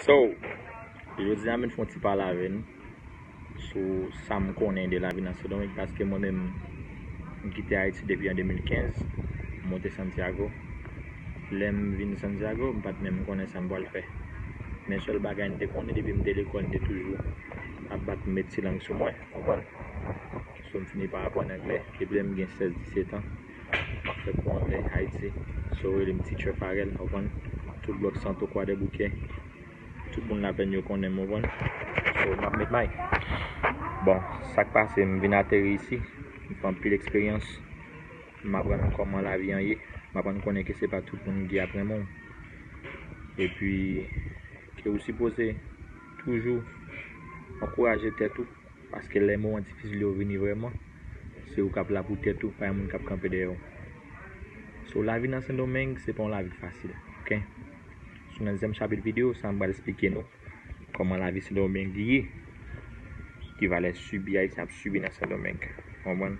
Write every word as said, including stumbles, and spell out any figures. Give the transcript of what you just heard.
So, jodi a m vin fè yon ti pale avè nou sou sa m konnen de lavi nan Sendomeng, paske mwen menm, m kite Ayiti depi an de mil kenz, m monte Santiago. Lè m vin Santiago, m pa t menm konnen sa m pral fè. Men sèl bagay m te konnen, depi m te lekòl, m te toujou ap bat m met ti lang sou mwen, konprann? So, m fini pa aprann anglè. Depi lè m gen sèz, disèt an, m ap fè kou anglè Ayiti. So, yo rele m Teacher Farel, konprann? Tout blòk Santo, Kwadèboukè, tout moun Laplenn yo konnen m, konprann? So, m ap met may. Bon, sa k pase, m vin ateri isi, m fè anpil eksperyans, m aprann kòman lavi an ye, m aprann konnen ke se pa tout moun ki ap renmen w. Epi, ke ou sipoze toujou ankouraje tèt ou, paske lè moman difisil yo vini vrèman, se ou k ap la pou tèt ou, pa yon moun k ap kanpe dèyè w. So, lavi nan Sendomeng, se pa yon lavi fasil, oke? Sou nan dezyèm chapit videyo sa, m pral esplike nou kòman lavi Sendomeng ye, ki valè sibi Ayisyen ap sibi nan Sendomeng. Konprann?